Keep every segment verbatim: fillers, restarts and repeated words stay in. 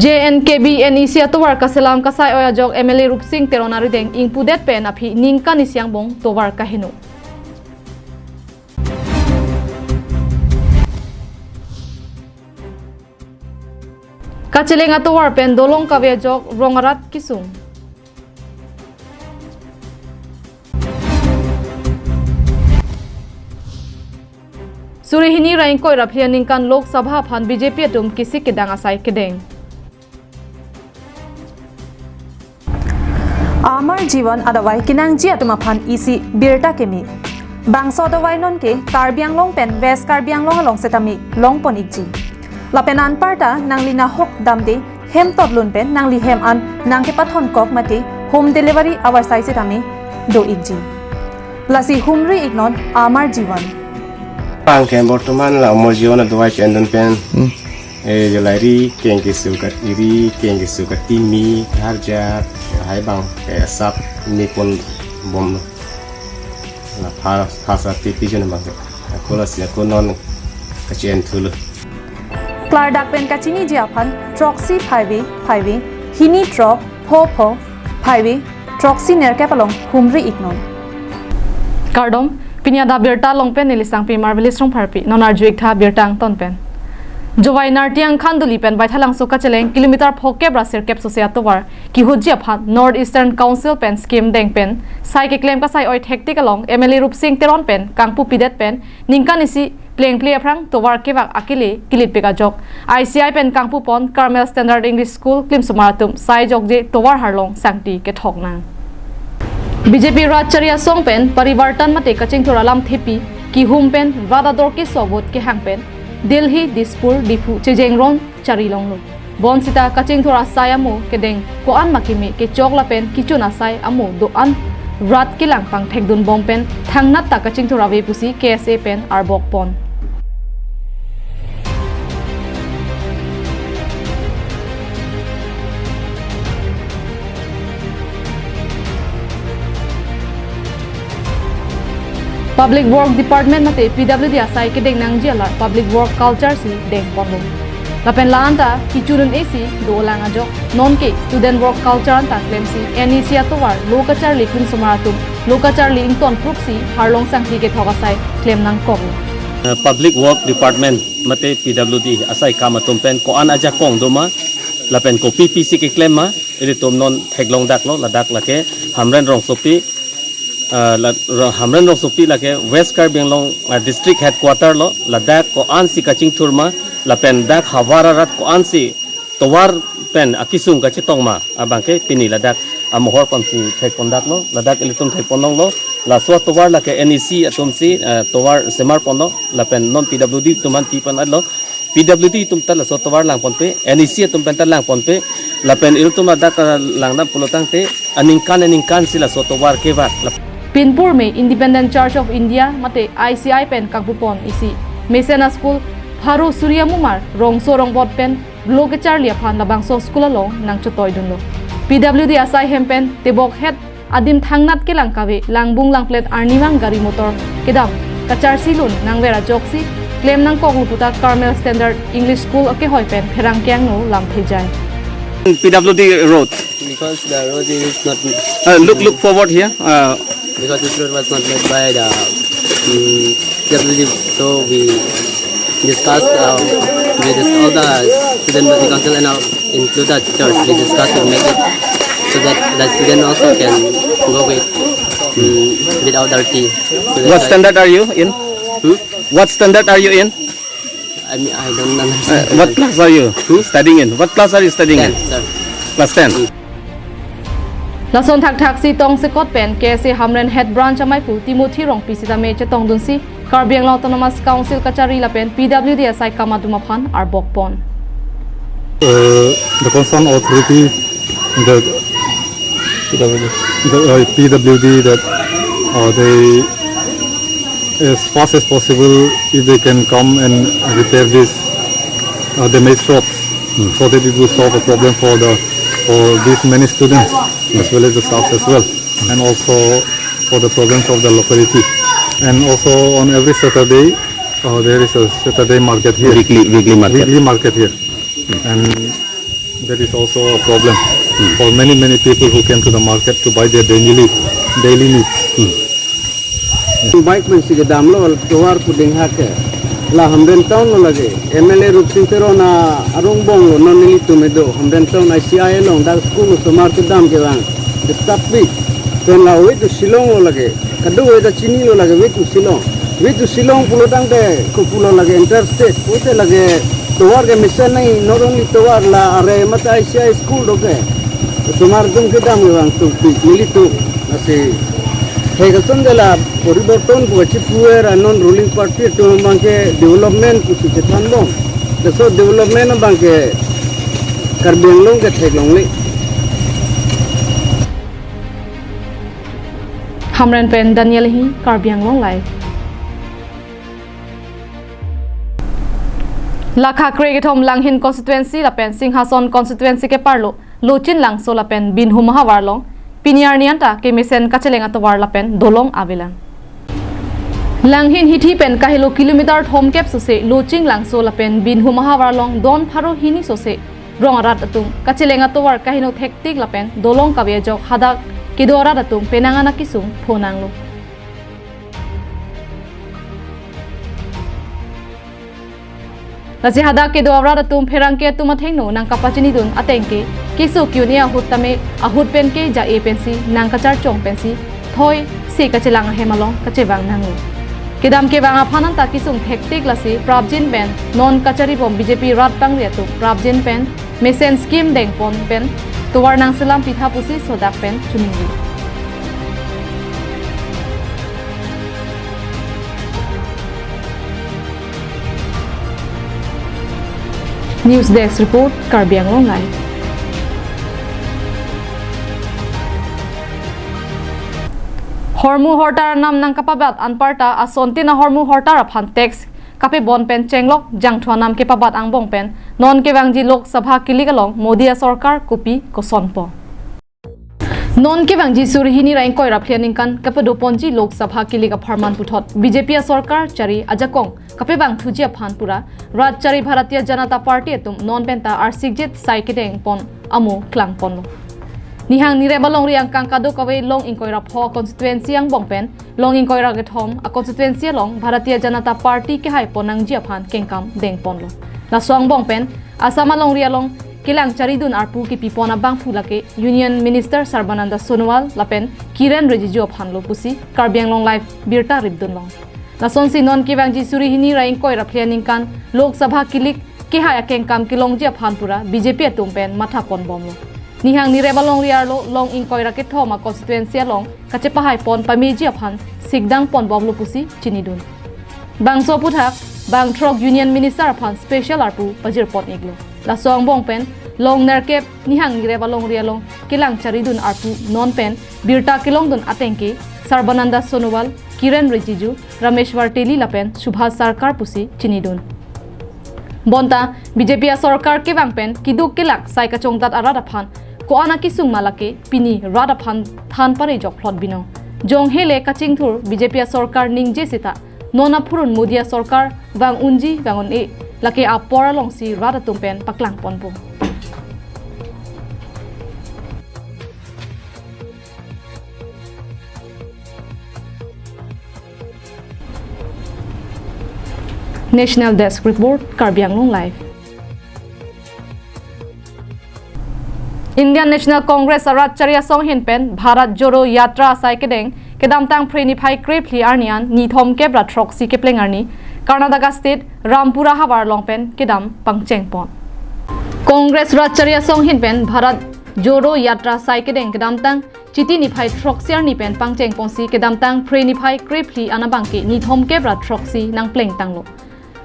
J N K B N E C atovar kaselam kasai-oi ajok M L A Rupsing Teron arideng ingpudet pen aphi ningkan isi angbong tovar kaheno. Kacheleng atovar pen dolong kave ajok rong arat kisung. Suri hini ra ingkoi ra phli aningkan Lok Sabha aphan B J P atum kisik kedang asai kedeng. Amar Jivan adavai kenangji atum aphan isi birta keme. Bangso adavai nonke Karbi Anglong pen West Karbi Anglong along setame longpon ikji. Lapen anparta nangli nahok damde hem totlun pen nangli hem an nangkepathon kok mate home delivery avarsai setame do ikji. Lasi humri iknon Amar Jivan. Pangke bortoman la Amar Jivan adavai chendon pen. Hmm. Eh, jolai ri keng kesu kat iri, keng kesu kat timi, harja, hai bang, eh, sap ni pon bom. Na pha, pha sa ti pi jen bang. Ako lasi, ako non kachen thulu. Klardak pen kachiniji aphan, throksi phaive, phaive, hini throk, pho pho, phaive, throksi nerkep along humri iknon. Kardom, pini adap birta along pen neli Sangpi Marvelous Rongpharpi, non arju iktha birta angton pen. Jovai Nartiang Khanduli pen Baithalangso kacheleng kilometer phokep ra sirkep sose atovar kihutji aphan North Eastern Council pen scheme deng pen sai keklem kasai-oi thektik along M L A Rupsing Teron pen kangpupidet pen ningkan isi plengple aphrang tovar kevak akele kilitpik ajok I C I pen kangpupon Carmel Standard English School klimsomar atum sai jokje tovar harlong sangti kethok nang. B J P rat chari asong pen Parivartan mate kachingthur alam thepi kihum pen rat ador keso vote kehang pen Delhi, Dispur, Diphu chejengron chari longlo. Bonsita kachingthur asai amo kedeng ko-an ma keme kechok lapen kichun asai amo do-an rat kelang pangthekdun bom pen thangnat ta kachingthur ave pusi K S A pen arbok pon. Public Work Department mate P W D asai kedeng nangji alar public work culture si dengponlo. Lapen la-anta kichun un-e si dolang ajok nonke student work culture anta klemsi N E C atovar lo kacharli klimsomar atum lo kacharli ingtonprup si harlong sangti kethok asai klem nangkok. Eh, Public Work Department mate P W D asai kam atum pen ko-an ajakong doma lapen kopi pisi keklem ma ilitum non theklongdaklo. Ladak lake Hamren Rongsopi, ah, la, Ro-, Hamren Rongsopi lake West Karbi Anglong, ah, district headquarter lo. Ladak ko-ansi kachingthur ma lapen dak havar arat ko-ansi tovar pen akisung kachetong ma abangke pini ladak amohor pamsi thekpondaklo. Ladak ilitum thekponlonglo. Laso tovar lake N E C atumsi, ah, tovar semarponlo lapen non P W D atum an pipan-etlo. P W D atum ta laso tovar langponpe, N E C atum pen ta langponpe, lapen ilitum ladak, ah, langdam pulotangte aningkan aningkan si laso tovar kevak. Lap- Pinpur me Independent Church of India mate I C I pen kangpupon isi mesen a-school pharo suri amumar rongso rongbot pen lo kacharli aphan labangso school along nangchotoidunlo. P W D asai hem pen tebok het adim thangnat kelang kave langbung langplet arnimang gari motor kedam kacharsilun nangver ajoksi klem nangkoklo puta Carmel Standard English School akehoi pen pherangke angno lamthe jai. P W D road. Because the road is not Uh, look, look forward here. Uh, because this road was not made by the, mm, P W D, so we discussed, uh, we dis-, all the student body council and all, include the teachers. We discussed to make it so that the student also can go with, mm, without dirty. So that's What why standard are you in? Hmm? What standard are you in? I mean, I don't Uh, understand. What class are you Hmm? studying in? What class are you studying Ten, in? Sir. Class ten. Hmm. Lason thakthaksi tongsekot pen K S A Hamren Head Branch amaipu Timothy Rongpi sitame chetongdunsi Karbi Anglong Autonomous Council kachari lapen P W D asai kam atum aphan arbok pon. Uh, the concerned authority, the P W D. The, uh, P W D, that, uh, they, as fast as possible, if they can come and repair this, uh, damaged roads, Hmm. so that it will solve a problem for the, for these many students, Hmm. as well as the staffs as well, and also for the problems of the locality. And also on every Saturday, uh, there is a Saturday market here. Weekly, weekly market. Weekly market here. And That is also a problem for many, many people who came to the market to buy their daily, daily needs. Bike pensi kedamlo tovar puding hake. La Hamren town lo lake. M L A Rupsing Teron arong bong lo non nelitum kedo. Hamren town I C I along dak school osomar kedam kevang. Disturb pi. Pen la way to Shillong lo lake. Kadokave ta chinilo lake way to Shillong. Way to Shillong pulo tangte ko pulo lake interstate. Pulote lake tovar kemesen nai, not only tovar, la are mate I C I school doke. Osomar atum kedam kevang tungpi nelitum. Lasi he kason de la poriborton pu kachipu-er, non ruling party atum abangke development pusi chethan bom. Laso development abangke Karbi Anglong ke theklongle. Hamren pen Daniel Hi, Karbi Anglong Live. Lakha krekethom Langhin constituency lapen Singhason constituency keparlo Lochin Langso lapen Binhum ahavar along pini arni anta kemesen kacheleng atovar lapen dolong avelang. Langhin hithi pen kahelo kilometer thomkep sose Lochin Langso lapen Binhum ahavar along don pharo hini sose rong arat atum kacheleng atovar kaheno thektik lapen dolong kave ajok hadak kedo arat atum penang an akesung phonanglo. Lasi hadak kedo arat atum pherangke atum athengno nangkapachinidun ateng ke keso ke-un-e ahut tame ahut pen ke ja-e pensi nangkacharchong pensi thoi se kachelang ahem along kachevang nanglo. Kedam kevang aphan anta kesung thektik, lasi prapjin pen non kacharibom B J P rat pangri atum prapjin pen mesen scheme dengpon pen tovar nangselam pitha pusi sodak pen chuningri. News Desk Report, Karbi Anglong Live. Hormu hortar anam nangkapabat anparta asontin ahormu hortar aphan tax kapebon pen chenglok jangthu anam kepabat angbong pen non kevangji Lok Sabha kilik along Modi asorkar kopi kosonpo. Non kevangji suri hini ra ingkoi ra phli aningkan kapadoponji Lok Sabha kilik apharman puthot B J P asorkar chari ajakong kapevangthuji aphan pura rat chari Bharatiya Janata Party atum non penta arsikjet sai kedengpon amo klangponlo. Nihang nirep alongri angkang kadokave long ingkoi ra pho constituency angbong pen long ingkoi ra kethom a constituency along Bharatiya Janata Party kehaipon nangji aphan kengkam dengponlo. Laso angbong pen Assam alongri along kelang charidun arpu kepipon abangphu lake Union Minister Sarbananda Sonowal lapen Kiren Rijiju aphanlo pusi Karbi Anglong Live birta ripdunlong. Lasonsi non kevangji suri hini ra ingkoi ra phli aningkan Lok Sabha kilik kehai akengkam kelongji aphan pura B J P atum pen mathapon bomlo. Nihang nirep alongri arlo long ingkoi ra kethom a constituency along kachepahaipon pameji aphan sikdangpon bomlo pusi chinidun. Bangso aphuthak bang throk Union Minister aphan special arpu pajirpon iklo. Laso angbong pen long nerkep nihang nirep alongri along kelang charidun arpu non pen birta kelongdun ateng ke Sarbananda Sonowal, Kiren Rijiju, Rameshwar Teili lapen Subhas Sarkar pusi chinidun. Bonta B J P asorkar kevang pen kiduk kelak sai kachongdat arat aphan ko-an akesung ma lake pini rat aphan than pare jok phlot binong. Jong hele kachingthur B J P asorkar ningje seta non aphurun Modi asorkar vang unji vang un-e lake apor alongsi rat atum pen paklangponpo. National Desk Report, Karbi Anglong Live. Indian National Congress arat chari asong ahin pen Bharat Jodo Yatra asai kedeng kedamtang Phre niphai krephli arni an nithom kep ra throksi kepleng arni Karnataka State Rampura havar along pen kedam pangchengpon. Congress rat chari asong ahin pen Bharat Jodo Yatra asai kedeng kedamtang Chiti niphai throksi arni pen pangchengponsi kedamtang Phre niphai krephli an abangke nithom kep ra throksi nangplengtanglo.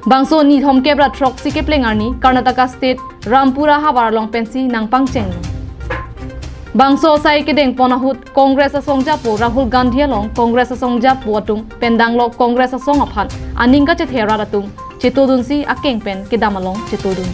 Bangso nithom kep ra throksi kepleng arni Karnataka State Rampura havar along pensi nangpangchenglo. Bangso asai kedengpon ahut Congress asong japo Rahul Gandhi along Congress asong japo atum pen danglo Congress asong aphan aning kachethe arat atum chetodunsi akeng pen kedam along chetodun.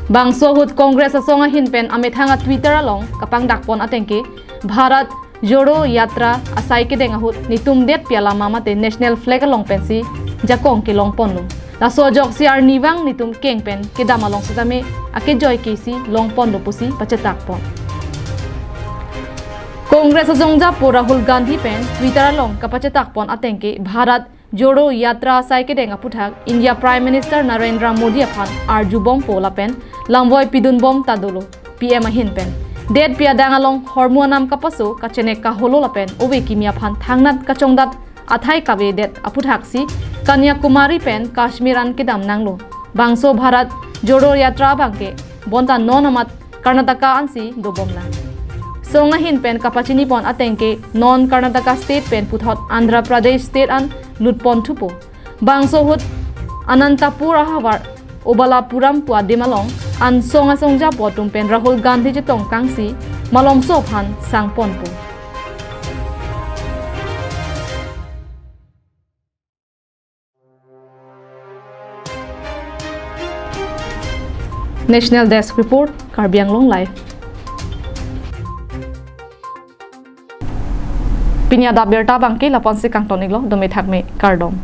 Bangso ahut Congress asong ahin pen amethang a Twitter along kapangdakpon ateng ke Bharat Jodo Yatra asai kedeng ahut netum detpi alama mate national flag along pensi jakong kelongponlo. Laso ajoksi arnivang netum keng pen kedam along setame akejoi kesi longponlo pusi pachetakpon. Congress asongjapo Rahul Gandhi pen Twitter along kapachetakpon atengke Bharat Jodo Yatra asai kedeng aputhak India Prime Minister Narendra Modi aphan arjubompo lapen lamvoi pidunbom ta dolo P M ahin pen. Detpi adang along hormu anam kapaso kachenek kaholo lapen ove kimi aphan thangnat kachongdat athai kavedet aputhaksi Kanyakumari pen Kashmir an kedam nanglo. Bangso Bharat Jodo Yatra abangke bonta non amat Karnataka ansi dobomlang. Song ahin pen kapachinipon atengke non Karnataka State pen puthot Andhra Pradesh State an lutpon thupo. Bangso ahut Anantapur ahavar Obalapuram pu adim along an song asongjapo atum pen Rahul Gandhi chetongkangsi malomso aphan sangponpo. National Desk Report, Karbi Anglong Live. Pini adap abirta abangke lapu-ansi kangton-iklo, dome thakme, kardom.